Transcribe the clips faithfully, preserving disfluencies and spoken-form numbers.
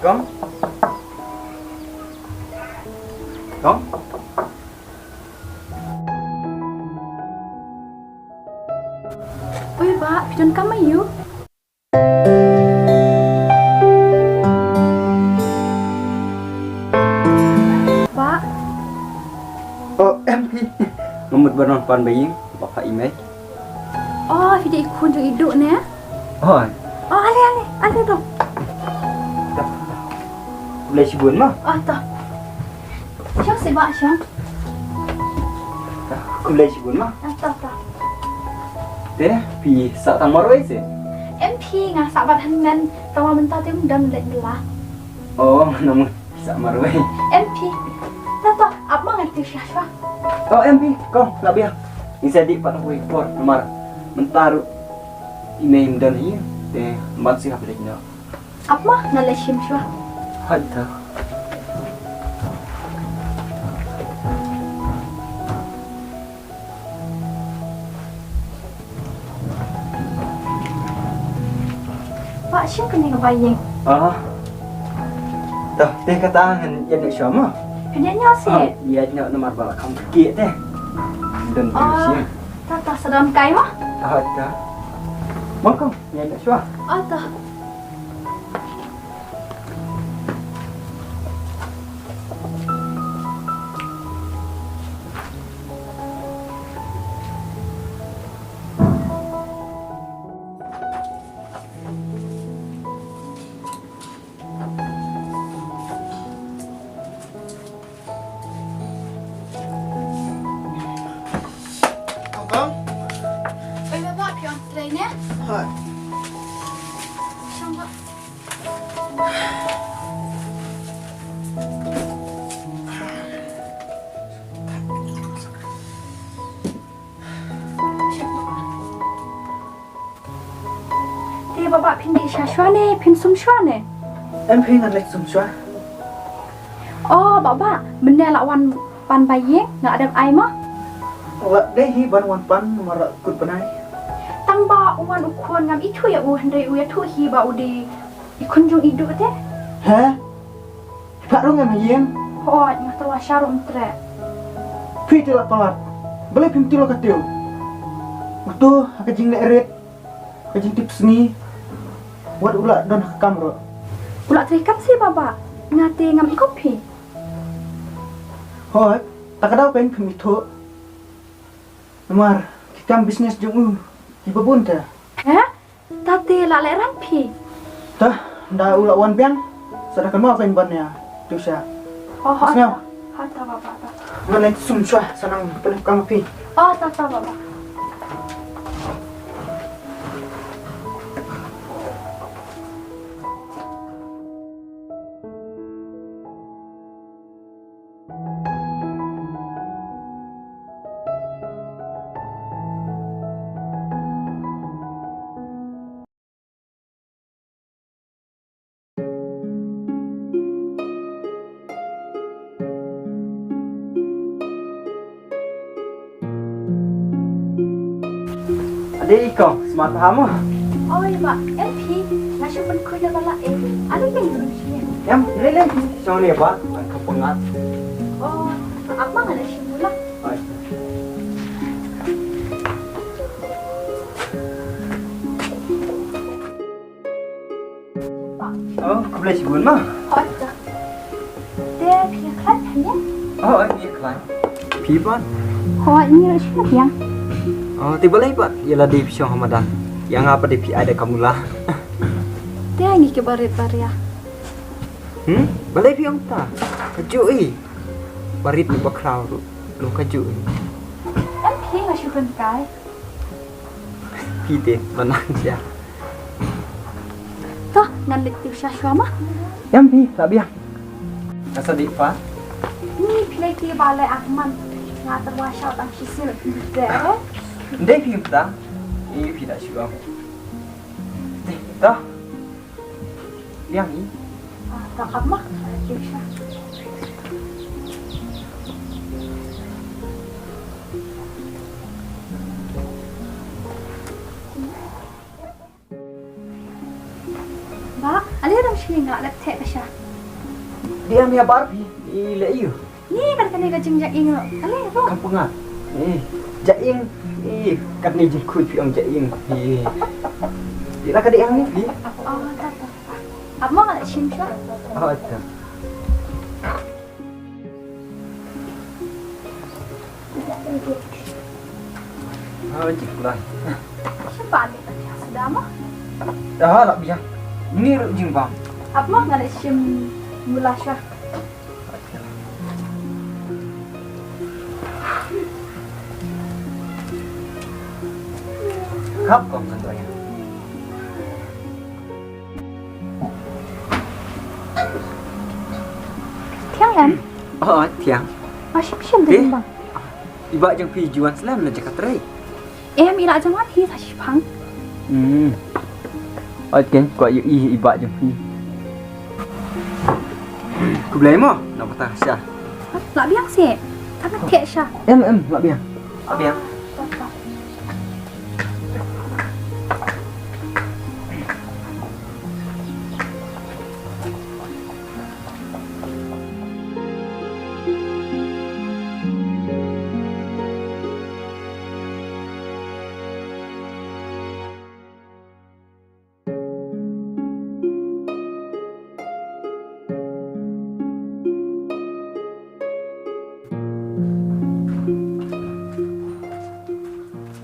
Kong? Kong? Oi, Bah, phi don kam aiu? Bah. Oh, em phi. Nga mut ban wan pan ba ïing, ba pha i mei. Oh, phi dei i khun jong i Duh ne? Hooid. Oh, ale, ale, ale to. Khublei shibun ma. Oh, to. Shong seh Bah, shong. Khublei shibun ma. Ah, to, to. Te, phi sah tang marwei seh? Em phi, nga sah bad hynmen, tangba mynta te ym don leit bylla. Oh, namar phi sah marwei. Em phi. To, to, ap ma ngan tiew sha shuwa. Oh, em phi, kong, lah biang. Ngi sa dih pat ha kawei ka por, namar mynta ruh i mei ym don hi, te ym ban sngewbha leit noh. Ap ma, ngan leit shim shuwa. Hooid to. Bah, shim kane ka ba ïing. Ah. To, te kata ngan ïaid noh shuwa mo. Phin ïaid noh seh? Ah, ïaid noh namar ba la kham kyrkieh te. Don phi seh. To, to, sa don kai mo. Ah, to. Mo kong, ïaid noh shuwa. Ah, to. Kong, kong. Oi, Bah, Bah, phi wan trei ne? Hooid. Shong, Bah. Te Bah Bah, phin dih sha shuwa ne phin sum shuwa ne? Em phi, ngan leit sum shuwa. Oh Bah Bah, mynne la wan pan ba ïing, nga dep ai mo? La dei hi ban wan pan, namar la kut bnai. Tang ba u wan u khun ngam ithuh ïa u, hynrei u ïathuh hi ba u dei i khun jong i Duh te. He? Phi pat ruh ngam ïeng. Hooid, nga tyrwa sha ruh ym treh. Phi te la palat. Balei phim tilo ka tiew? Uto ha ka jingleh rit, ka jingtip sngi, wat u la don ha ka kam ruh. U la trei kam seh Bah Bah, nga te ngam ïoh phi. Hooid, ta ka daw pyn phim ithuh. Namar ki kam business jong u kiba bun te. He? Ta te la lehrain phi? Ta, nda u la wan biang, sa da kynmaw pyn ban ïa tiew sha. Oh, ha ta, ha ta Bah Bah. Ngan leit sum shuwa, sa nang pynlong kam phi. Oh, ta ta Bah Bah. Ade i kong, smat bha mo? Oi Bah, em phi, nga shu pynkhuid na ba la eh. Ade i kong shu. Em, lei lei, shong ne ba, an ka pengat. Oh, apa nga na shu mula. Oi. Oh, khublei shibun ma. Hooid. Te phi ïa khlaiñ hangne? Oh, ïa khlaiñ. Phi pat? Hooid, ngi ruh shu ïa. Oh, te balei pat ïa lade phi shong ha madan? Ïa nga pat de phi ai da ka mula. Te ngi ki barit baria. Hmm? Balei phi ong ta? Kajuh i. Barit ba khraw ruh. Ruh kajuh i. Em phi, nga shu kren kai. Phi te, ba nang sia. To, ngan leit tiew sha shuwa ma. Em phi, la biang. Nga sa dih pat. Ni phi leit tiew ba leh akman. Nga tyrwa sha tang shisien phi te. Ndei phi mynta. Ni phi da shuwa. Te, to. Biang i. Ah, ta kap ma. Tiew sha. Bah, ale dang Ni nga lap te ka sha. Dia mi abar phi. I le yu. Ni kan kane ka jing ja ing lo. Ale ro. Kam punga. Eh, ja ing. Eh, katne jingkhuid phi ong ja ing. Eh. Ila ka dei ang ni phi. Oh, ta ta. Ap mo nga la shim sha. Oh, ta. Ah, jingklai. Sha ba ni ta sha suda mo. Ah, la biang. Ni ru jingbam. Ap mo nga la shim mula sha. Khap kong kan doya. Thiang em? Oh, thiang. Ba shim shim de bang. I ba jong phi juan slem na jaka trei. Em, i la jong wan hi sa shipang. Hmm. Oi ken ko yu i i ba jong phi. Ku blei mo na bata sha. La biang se. Ka na te sha. Em em la biang. La biang.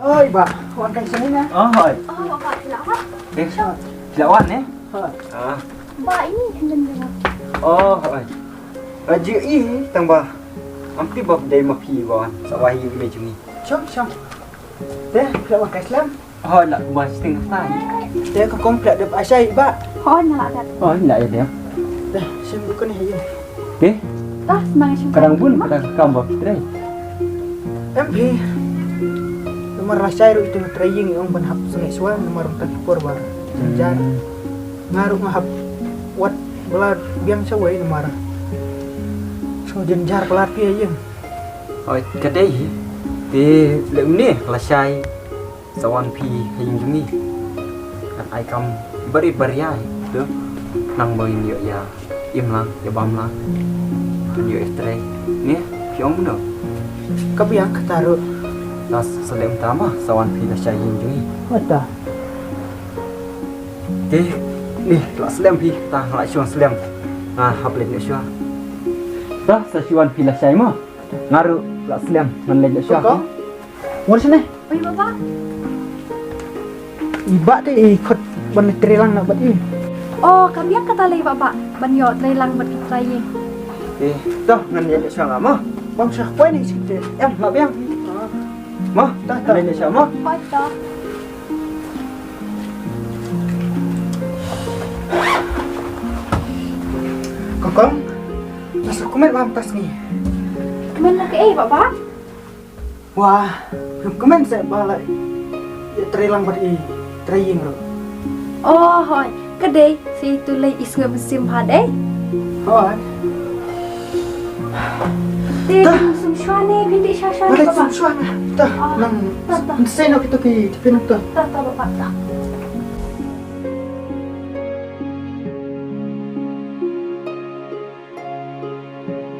Oi ba, wan kai sini na. Oh, hoi. Oh, ba, ba, sila, ha? Eh, sila wan, eh? Ha. Ah. Ba, ini kandang dia. Oh, hoi. Raja i tang ba. Ampi ba dei ma phi wan. Sa wahi me juni. Chom, chom. Te, sila wan kai slam. Hoi, la ba sting tai. Te ka kong pla dep asai ba. Hoi, na la dat. Hoi, la ya dia. Te, sim bukan ni. Te? Tah, semang shu. Kadang bun, kadang kam ba trei. Em phi. Namar la shai ruh itu trei ïing ong ban hap sngewswa namar ta ki por ba. Jan. Nga ruh nga hap wat bla biang shawei namar. So jan jar bla phi ïing. Oi, ka dei hi. Te le une la shai. Sa wan phi ha ïing jong ngi. Kan ai kam barit baria hi. Te nang ba ngin ïoh ïa im lang, ïa bam lang. Kan ïoh ïa trei. Ngi phi ong buno. Ka biang kata ruh. Sa slem ta ma sa wan phi la shai ïing jong ngi. Wata. Te ni la slem phi ta la shuwa slem. Nga hap leit ne shuwa. Ta sa shuwa phi la shai ma. Nga ruh la slem ngan leit ne shuwa. Ngur sini. Oi baba. I ba te i khot ban trei lang na bad i. Oh, ka biang kata lei baba ban ïoh trei lang bad ki trei. Eh, to ngan ïa sha nga mo. Bang sha poi ni sik te. Em la biang. Mo, ta ta. Ngan ïa sha mo. Poi to. Kokong. Masa kumet bam tas ni. Kumet na ke eh baba. Wah, kumne sa ba la ïa trei lang bad i trei ïing ruh. Oh hoi, ka dei sa itu lei i sngewbha mynsiem bha dei. Hoi. Te sum shuwa ne, phin dei sha shuwa ne. Sum shuwa ne. Ta nang. Ta ta. Sa no kito ki phin to. Ta ta baba ta.